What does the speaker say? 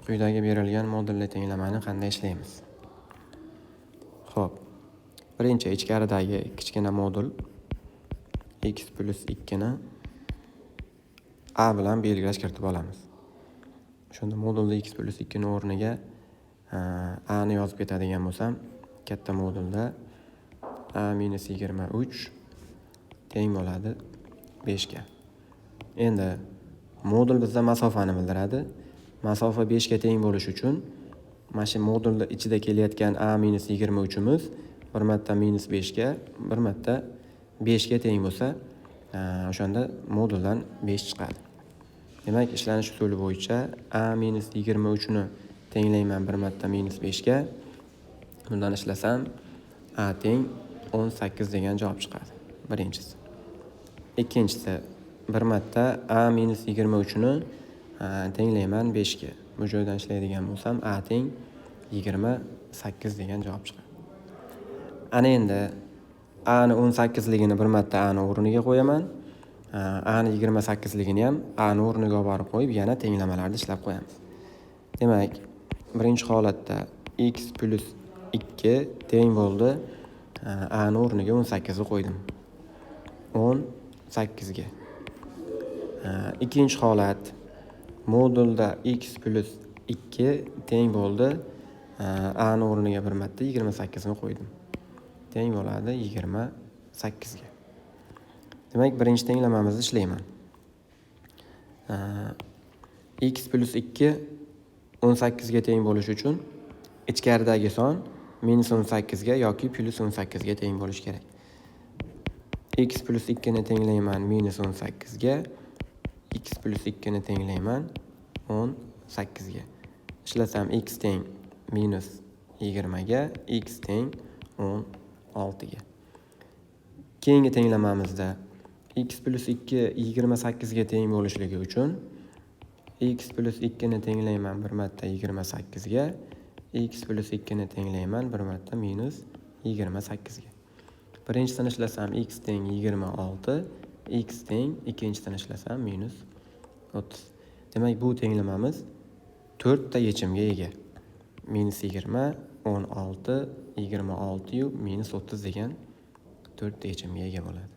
Quyidagi berilgan modulli tenglamani qanday ishlaymiz? Xo'p. Birinchi ichkaridagi kichkina modul x plus 2 ni a bilan belgilash kiritib olamiz. O'shanda modulda x plus 2 ni o'rniga a ni yozib ketadigan bo'lsam, katta modulda a minus 23 teng bo'ladi 5 ga. Endi modul bizda masofani bildiradi. Masofa 5 ga teng bo'lishi uchun mana shu modulni ichida kelayotgan a minus 23imiz bir marta minus 5 ga, bir marta 5 ga teng bo'lsa, o'shanda moduldan 5 chiqadi. Demak, ishlanish usuli bo'yicha a minus 23 ni tenglayman bir marta minus 5 ga. Bundan ishlasam a teng 18 degan javob chiqadi. Birinchisi. Ikkinchisi, bir marta a minus 23 ni tenglayman 5 ga. Bu joydan ishlaydigan bo'lsam a teng 28 degan javob chiqadi. Ana endi a ni 18 ligini bir marta a ni o'rniga qo'yaman. A ni 28 ligini ham a ni o'rniga olib borib qo'yib, yana tenglamalarni ishlab qo'yamiz. Demak, birinchi holatda x plus 2 teng bo'ldi. A ni o'rniga 18 ni qo'ydim. 18 ga. Ikkinchi holat, modulda x plus 2 teng bo'ldi. A ni o'rniga bir marta 28 ni qo'ydim. Teng bo'ladi 28 ga. Demak, birinchi tenglamamizni ishlayman. X plus 2 18 ga teng bo'lishi uchun ichkaridagi son minus 18 ga yoki plus 18 ga teng bo'lishi kerak. X plus 2 ni tenglayman minus 18 ga, x plus 2 ni tenglayman 18 ga. Ishlasam x teng minus 20 ga, x teng 16 ga. Keyingi tenglamamizda x plus 2 28 ga teng bo'lishligi uchun x plus 2 ni tenglayman bir marta 28 ga, x plus 2 ni tenglayman bir marta minus 28 ga. Birinchisini ishlasam x teng 26, x teng ikkinchisini ishlasam minus 30. Demak, bu tenglamamiz 4 ta yechimga ega. Minus 20, 16, 26 yu minus 30 degan 4 ta yechimga ega bo'ladi.